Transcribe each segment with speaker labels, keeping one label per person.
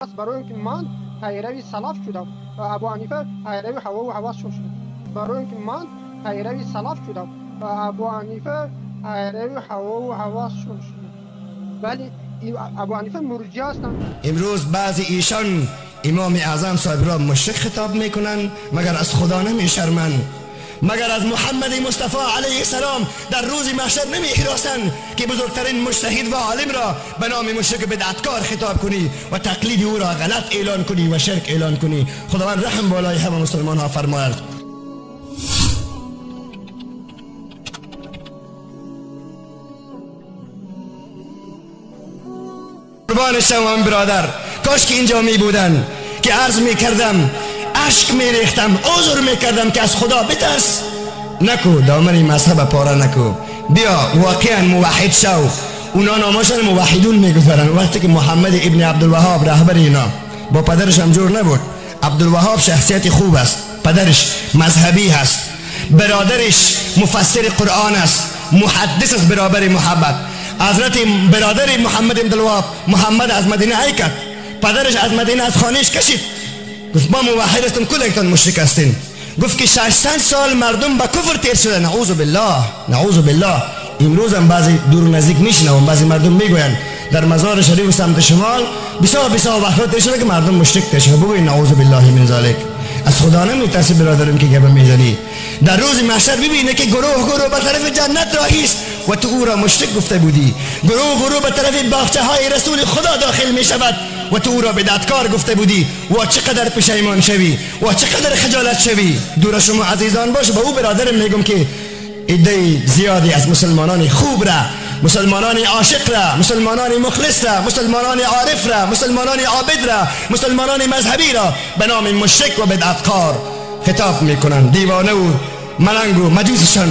Speaker 1: برای اینکه من پیروی سلف شدم و ابو حنیفه پیروی هوا و هوس شد. برای اینکه من پیروی سلف شدم و ابو حنیفه پیروی هوا و هوس شد. ولی ابو حنیفه مرجئه هستند.
Speaker 2: امروز بعضی ایشان امام اعظم صاحب را مشرک خطاب میکنن، مگر از خدا نمیشرمن؟ مگر از محمد مصطفی علیه السلام در روز محشر نمیحراسند که بزرگترین مجتهد و عالم را به نام مشرک بدعتکار خطاب کنی و تقلید او را غلط اعلان کنی و شرک اعلان کنی؟ خداوند رحم بالای همه مسلمان ها فرماید. قربان شما برادر، کاش که اینجا می بودن که عرض می کردم، اشک می ریختم، عذر می کردم که از خدا بترس، نکو دامن مذهب پاره نکو، بیا واقعا موحد شو. اونا نامشان موحدون میگذارن. وقتی که محمد ابن عبدالوهاب رهبر اینا با پدرش هم جور نبود، عبدالوهاب شخصیت خوب است، پدرش مذهبی هست، برادرش مفسر قرآن است، محدث است برابر محبت. حضرت برادر محمد عبدالوهاب محمد از مدینه ای کرد، پدرش از مدینه از خانهش کشید، گفت ما موحد هستم، کلتان مشرک هستین. گفت که 600 سال مردم به کفر تیر شده. نعوذ بالله، نعوذ بالله. امروز هم بعضی دور و نزدیک میشنوم بعضی مردم میگویند در مزار شریف سمت شمال بسیار بسیار وقت تیر شده که مردم مشرک تیر شده. بگوین نعوذ بالله من ذلک. از خدا نمیترسی برادرم که گپ میزنی؟ در روز محشر ببینه که گروه گروه به طرف جنت راهی است و تو او را مشرک گفته بودی. گروه گروه به طرف باغچه های رسول خدا داخل می شود و تو او را بدعتکار گفته بودی. و چقدر پشیمان شوی و چقدر خجالت شوی. دور شما عزیزان باش. به او برادرم میگم که عده زیادی از مسلمانان خوب را، مسلمانان عاشق را، مسلمانان مخلص را، مسلمانان عارف را، مسلمانان عابد را، مسلمانان مذهبی را به نام مشرک و بدعتکار خطاب میکنند، دیوانه و ملنگ و مجوسشان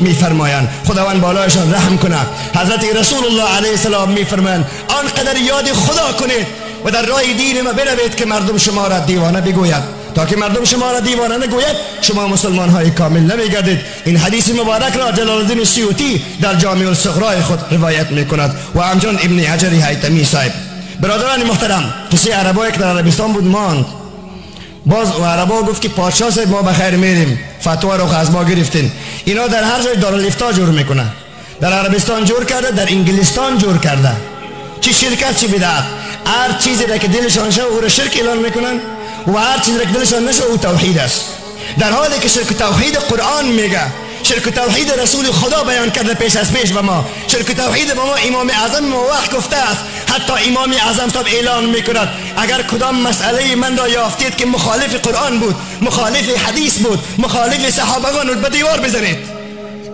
Speaker 2: میفرمایند. خداوند بالایشان رحم کنه. حضرت رسول الله علیه السلام میفرمایند آنقدر یاد خدا کنید و در راه دین ما بروید که مردم شما را دیوانه بگوید. تا که مردم شما را دیوانه نگوید شما مسلمان های کامل نمیگردید. این حدیث مبارک را جلال الدین سیوطی در جامع الصغرای خود روایت میکند و همچنان ابن حجر هیثمی صاحب. برادران محترم، قصه عربایی که در عربستان بود ماند. باز و عربا گفت که پادشاه صاحب ما بخیر میریم، فتوا رو از ما گرفتین. اینا در هر جای دارالافتا جور میکنه. در عربستان جور کرده، در انگلستان جور کرده. چی شرکت چی بدعت، هر چیزی را که دلشان شه او را شرک اعلان میکنن و هر چیزی را که دلشان نشه او توحید است. در حالی که شرک توحید قرآن میگه، شرک توحید رسول خدا بیان کرده پیش از پیش به ما، شرک توحید به ما امام اعظم ما وقت گفته است. حتی امام اعظم صاحب اعلان میکند اگر کدام مسئله من را یافتید که مخالف قرآن بود، مخالف حدیث بود، مخالف صحابگان بود، به دیوار بزنید.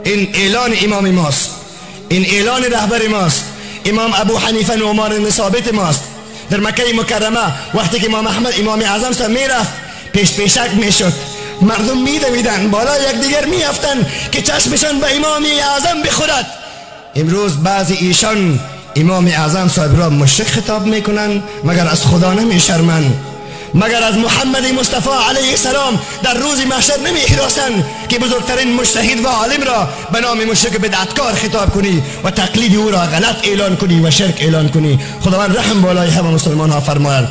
Speaker 2: این اعلان امام ماست، این اعلان رهبر ماست. امام ابو حنیفه نعمان بن ثابت ماست. در مکه مکرمه وقتی که امام احمد امام اعظم صاحب میرفت پیش پیشک میشد، مردم میدویدن بالا یکدیگر میافتند که چشمشان به امام اعظم بخورد. امروز بعضی ایشان امام اعظم صاحب را مشرک خطاب میکنن، مگر از خدا نمیشرمن؟ مگر از محمد مصطفی علیه السلام در روز محشر نمیحراسند که بزرگترین مجتهد و عالم را به نام مشرک بدعتکار خطاب کنی و تقلید او را غلط اعلان کنی و شرک اعلان کنی؟ خداوند رحم بالای همه مسلمان ها فرماید.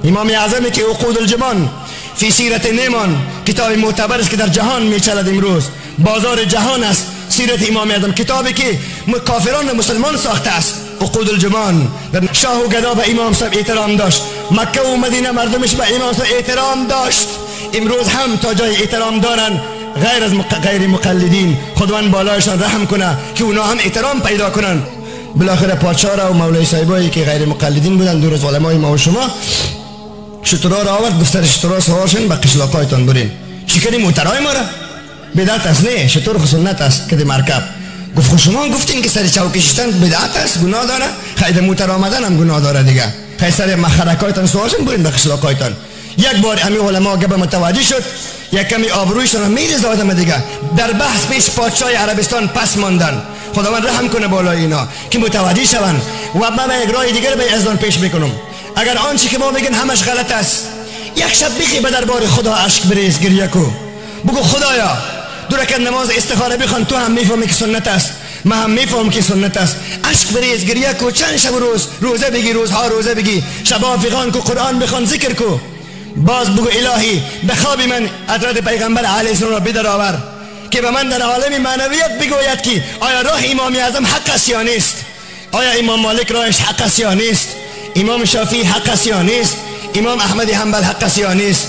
Speaker 2: امام اعظمی که عقود الجمان فی سیرت نیمان کتاب معتبر است که در جهان میچلد، امروز بازار جهان است سیرت امام اعظم، کتابی که کافران مسلمان ساخته است. عقود الجمان در شاه و گدا به امام صاحب احترام داشت، مکه و مدینه مردمش به امام صاحب احترام داشت، امروز هم تا جای احترام دارن غیر از غیر مقلدین. خداوند بالایشان رحم کنه که اونا هم احترام پیدا کنن. بالاخره پادشاه را و مولوی صاحبایی که غیر مقلدین بودن دور از علمای ما و شما شترا را آورد، گفت سر شترا سوار شین به قشلاقایتان برین. چی کردی موترای ما را؟ بدعت است. نه، شتر خو سنت است که مرکب. گفت خو شما گفتین که سر چوکی شدن بدعت است، گناه داره، خیر موتر آمدن هم گناه داره دیگه. خیر سر مخرکایتان سوار شین برین به قشلاقایتان. یک بار امی علما گپ متوجه شد، یک کمی آبرویشان میریزه آدم دیگه. در بحث پیش پادشاه عربستان پس ماندن. خداوند رحم کنه بالای اینا که متوجه شوند. و من یک راه دیگر به ازدان پیش میکنم. اگر آنچه که ما میگن همش غلط است، یک شب بخی به دربار خدا اشک بریز، گریه کو، بگو خدایا دو رکعت نماز استخاره بخوان، تو هم میفهمی که سنت است. من هم میفهم که سنت است. اشک بریز، گریه کو، چند شب و روز روزه بگی، روزها روزه بگی، شبا فغان کو، قرآن بخوان، ذکر کو، باز بگو الهی به خواب من حضرت پیغمبر علیه السلام را بدر آور که به من در عالم معنویت بگوید که آیا راه امام اعظم حق است یا نیست، آیا امام مالک راهش حق است یا نیست، امام شافعی حق است یا نیست، امام احمد حنبل حق است یا نیست.